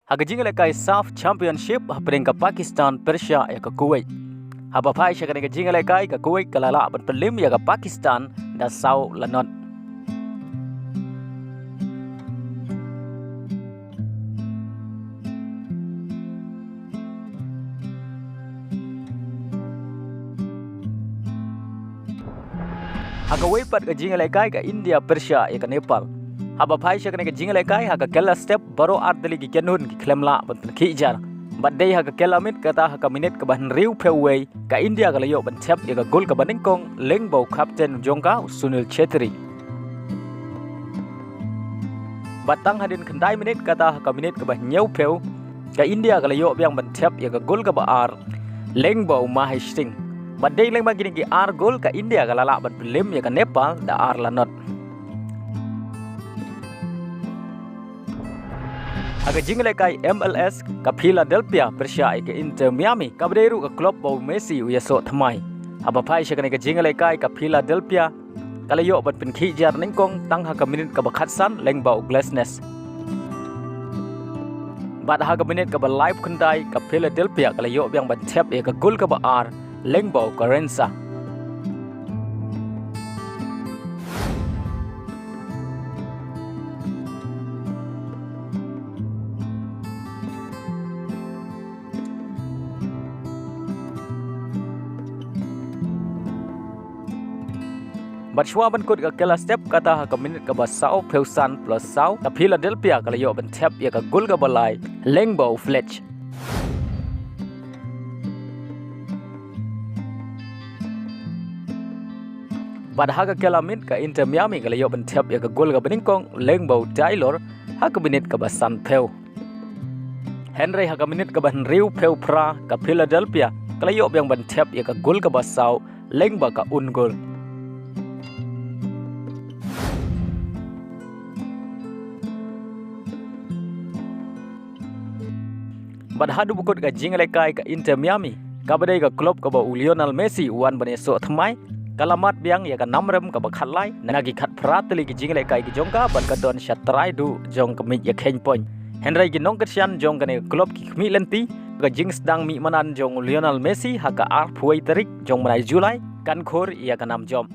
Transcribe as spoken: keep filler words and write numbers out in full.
Ha ka jingïalehkai SAFF Championship hapdeng ka Pakistan pyrshah ïa ka Kuwait. Haba phai sha kane ka jingïalehkai, ka Kuwait ka la lah ban pynliem ïa ka Pakistan da saw la not. Ha kawei pat ka jingïalehkai, ka India pyrshah ïa ka Nepal. Haba phai sha kane ka jingïalehkai, ha ka kylla step baroh artylli ki kynhun ki khlem lah ban pynkhih jar. Bad dei ha ka kylla miet, kata ha ka minit kaba hynriewphew wei, ka India ka la ïoh ban thep ïa ka gol kaba nyngkong lyngba u captain jong ka, u Sunil Chhetri. Bad tang hadien khyndai minit, kata ha ka minit kaba hynñiewphew, ka India ka la ïoh biang ban thep ïa ka gol kaba ar lyngba u Mahesh Singh. Bad dei lyngba kine ki ar gol, ka India ka la lah ban pynliem ïa ka Nepal da ar la not. Ha ka jingïalehkai M L S, ka Philadelphia pyrshah ïa ka Inter Miami, kaba dei ruh ka club ba u Messi u ïasoh thymmai. Haba phai sha kane ka jingïalehkai, ka Philadelphia ka la ïoh ban pynkhih jar nyngkong tang ha ka minit kaba khatsan lyngba u Glasnes. Bad ha ka minit kaba laiphew khyndai, ka Philadelphia ka la ïoh biang ban thep ïa ka gol kaba ar lyngba u Carranza. Bad shuwa ban kut ka kylla step, kata ha ka minit kaba sawphew san plus saw, ka Philadelphia ka la ïoh ban thep ïa ka gol kaba lai lyngba u Fletch. Bad ha ka kylla miet, ka Inter Miami ka la ïoh ban thep ïa ka gol kaba nyngkong lyngba u Taylor ha ka minit kaba sanphew. Hynrei ha ka minit kaba hynriewphew phra, ka Philadelphia ka la ïoh biang ban thep ïa ka gol kaba saw lyngba ka own goal. Bad haduh ba kut ka jingïalehkai, ka Inter Miami, kaba dei ka club kaba u Lionel Messi u wan ban ïasoh thymmai, ka la mad biang ïa ka namrem kaba khatlai na ki khatphra tylli ki jingïalehkai ki jong ka, bad ka don sha trai duh jong ka miej ïakheiñ point. Hynrei ki nongkyrshan jong kane ka club ki khmih lynti ka jingsdang mih madan jong u Lionel Messi ha ka arphew wei tarik jong u bnai July, kan khur ïa ka nam jop.